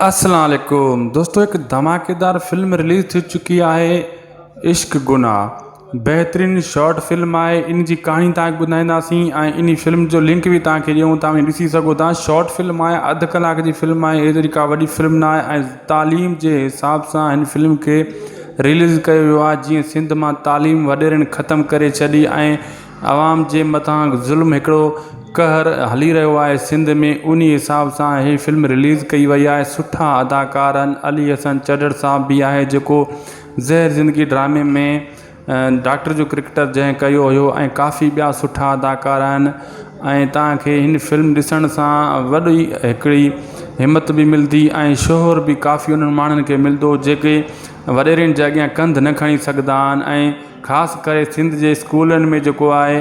اسلام عليڪم دوستو هڪ ڌماڪيدار فلم رليز ٿي چڪي آهي عشق گناھ بهترين شارٽ فلم آهي ان جي ڪهاڻي توهان کي ٻڌائينداسين ۽ ان فلم جو لنڪ به توهان کي ڏيون ٿا ڏسي سگهو ٿا شارٽ فلم آهي اڌ ڪلاڪ جي فلم آهي ايتري ڪا وڏي فلم نه آهي ۽ تعليم جي حساب سان هن فلم کي رليز ڪيو ويو آهي جيئن سنڌ مان تعليم وڏيرن ختم ڪري ڇڏي ۽ عوام جي مٿان ظلم هڪڙو قهر هلي رهيو آهي سنڌ ۾ انهي حساب سان هي فلم رليز ڪئي وئي آهي سٺا اداڪار آهن علي حسن چڍڙ صاحب به آهي جيڪو زهر زندگي ڊرامي ۾ ڊاڪٽر جو ڪريڪٽر جنهن ڪيو هيو ۽ ڪافي ٻيا سٺا اداڪار آهن ۽ توهان کي هن فلم ڏسڻ سان وڏي هڪڙي همت به ملندي ۽ شهر به ڪافي انهن ماڻهن کي ملندو جيڪي وڏيرن جي اڳيان ڪنڌ نه کڻي سگهندا آهن ۽ خاص ڪري سنڌ جي اسڪولن ۾ جيڪو آهي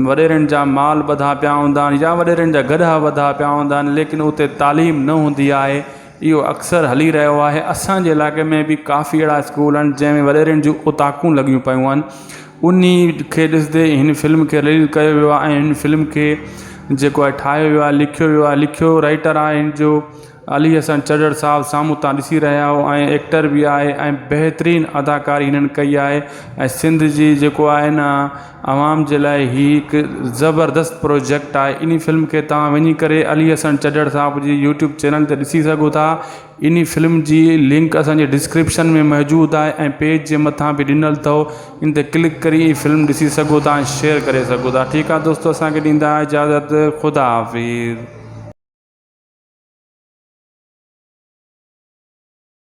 وڏيرن جا مال ٻڌا پيا هوندا آهن يا وڏيرن جا گڏها ٻڌا پيا هوندا آهن ليڪن اتي تعليم نه هوندي آهي اهو اڪثر هلي رهيو آهي اسانجي علائقي ۾ به ڪافي اهڙا اسڪول آهن جنهن ۾ وڏيرن جون اوطاقون لڳيون پيون آهن انهي کي ڏسندي هن فلم کي رليز ڪيو ويو آهي ۽ هن فلم کي جيڪو آهي ٺاهيو ويو آهي لکيو ويو آهي لکيو رائيٽر آهي هن جو علي حسن چڍڙ صاحب سامهون تان ڏسي رهيا آهيو ۽ ايڪٽر به آهي ۽ بهترين اداڪاري هنن ڪئي آهي ۽ سنڌ جي جيڪو آهي نه عوام جي لاء هي هڪ زبردست پروجيڪٽ آهي انهي فلم کي توهان وڃي ڪري علي حسن چڍڙ صاحب جي يوٽيوب چينل تي ڏسي سگهو ٿا انهي فلم جي لنڪ اسان جي ڊسڪرپشن ۾ موجود آهي ۽ پيج جي مٿان به ڏنل اٿو ان تي ڪلڪ ڪري هي فلم ڏسي سگهو ٿا ۽ شيئر ڪري سگهو ٿا ٺيڪ آهي دوستو اسان کي ڏيندا اجازت خدا حافظ.